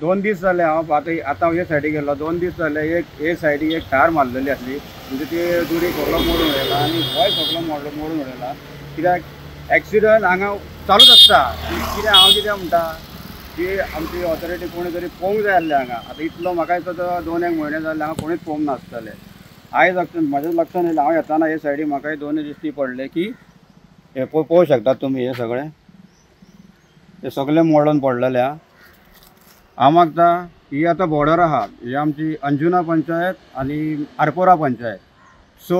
2 दीस जाले हांव आतां आतां हे सायडीक गेल्लो, 2 दीस जाले एक हे सायडीक एक थार मारलेली आसली, म्हणजे ती दुरीग सगळो मोडून उडयला आनी होय सगळो मोडून उडयला. कित्याक एक्सिडंट हांगा चालूच आसता. कितें हांव कितें म्हणटा की आमची ऑथॉरिटी कोणी तरी पळोवंक जाय आसलें हांगा. आतां इतलो म्हाका दिसता 2-1 म्हयने जाले हांगा कोणीच पळोवंक नासतले. आयज म्हज्या लक्षान येयलें, हांव येताना हे सायडीक म्हाका 2 दिश्टी पडले की हे पळोवंक शकतात तुमी, हे सगळें हे सगळें मोडून पडलेलें आहा. हांव मागता ही आतां बॉर्डर आहा, ही आमची अंजुना पंचायत आनी आरपोरा पंचायत. सो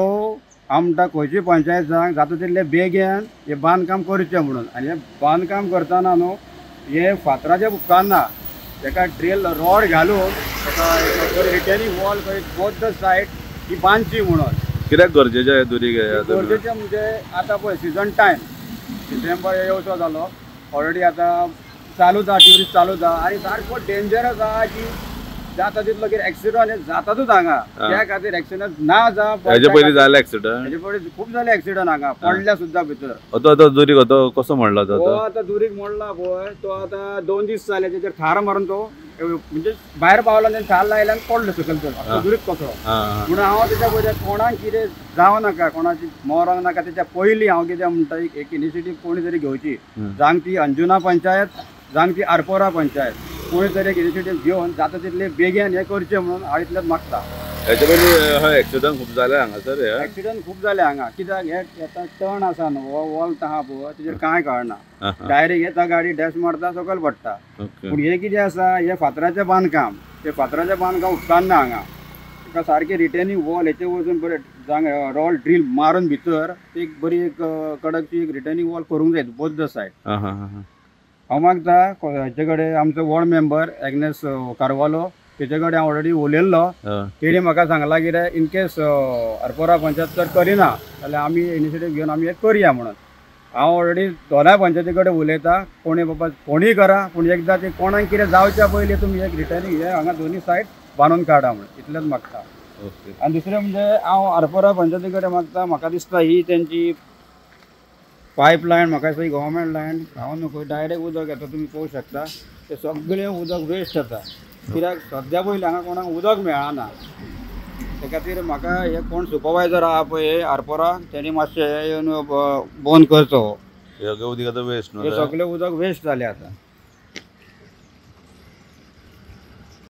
हांव म्हणटा खंयची पंचायत जावंक जाता तितले बेगीन हें बांदकाम करचें म्हणून. आनी हें बांदकाम करतना न्हू हें फातराचें उपकारना, तेका ड्रिल रॉड घालून तेका retaining wall both the side ही बांदची म्हणून. कित्याक गरजेचें दुरीग? गरजेचें म्हणजे आतां पळय सिजन टायम, डिसेंबर येवचो जालो ऑलरेडी, आतां चालूच आहा, ट्युरिस्ट चालूच आहा आनी सारको डेंजरस आहा की जाता तितलो कितें एक्सिडंट जातातूच हांगा. त्या खातीर एक्सिडंट ना जा. हेजे पयलीं जाले एक्सिडंट? हेजे पयलीं खूब जाले एक्सिडंट हांगा, पडल्या सुद्दां भितर. आतां आतां दुरीग आतां कसो मोडला तो? आतां दुरीग मोडला पळय तो आतां 2 दीस जाले, तेचेर थार मारून तो म्हणजे भायर पावलो आनी थार लायल्यान पडलो सकयल तो दुरीग कसो. म्हणून हांव तेच्या पयलीं कोणाक कितें जावं नाका, कोणाची मरोंक नाका, तेच्या पयलीं हांव कितें म्हणटा एक इनिशिएटीव कोणी तरी घेवची, जावं ती अंजुना पंचायत जावं ती आरपोरा पंचायत, कोणी तरी एक इनिशिएटीव घेवन जाता तितले बेगीन हें करचें म्हणून हांव इतलेंच मागता. हेचे पयलीं एक्सिडंट खूब जाले हांगासर? एक्सिडंट खूब जाले हांगा, कित्याक हे आतां टर्न आसा न्हू, हो वॉल्त आहा पळय तेजेर कांय कळना, डायरेक्ट येता गाडी डॅश मारता सकयल पडटा. पूण हें कितें आसा, हें फातराचें बांदकाम, तें फातराचें बांदकाम उपकारना हांगा. ताका सारकें रिटेनिंग वॉल हेचे वचून बरें रॉड ड्रील मारून भितर एक बरी एक कडकची एक रिटेनिंग वॉल करूंक जाय बोथ the side. हांव मागता हेचे कडेन आमचो वॉर्ड मेंबर एग्नेस कार्वालो तेचे कडेन हांव ऑलरेडी उलयल्लो, तेणी म्हाका सांगलां कितें इनकेस आरपोरा पंचायत जर करिना जाल्यार आमी इनिशिएटीव घेवन आमी हें करया म्हणून. हांव ऑलरेडी दोनाय पंचायती कडेन उलयता, कोणी बाबा कोणीय करा, पूण एकदां ते कोणाक कितें जावच्या पयलीं तुमी एक रिटर्निंग हें हांगा दोनी सायड बांदून काडा म्हणून इतलेंच मागता. आनी दुसरें म्हणजे हांव आरपोरा पंचायती कडेन मागता, म्हाका दिसता ही तेंची पायप लायन, म्हाका दिसता ही गव्हर्मेंट लायन, हांव न्हू डायरेक्ट उदक येता, तुमी पळोवंक शकता तें सगळें उदक वेस्ट जाता, कित्याक सद्या पयलीं हांगा कोणाक उदक मेळना. ते खातीर म्हाका हे कोण सुपरवायजर आहा पळय आरपोरा तेणी मातशें हे येवन बंद करचो, हे उदक आतां वेस्ट हे सगळें उदक वेस्ट जालें आतां.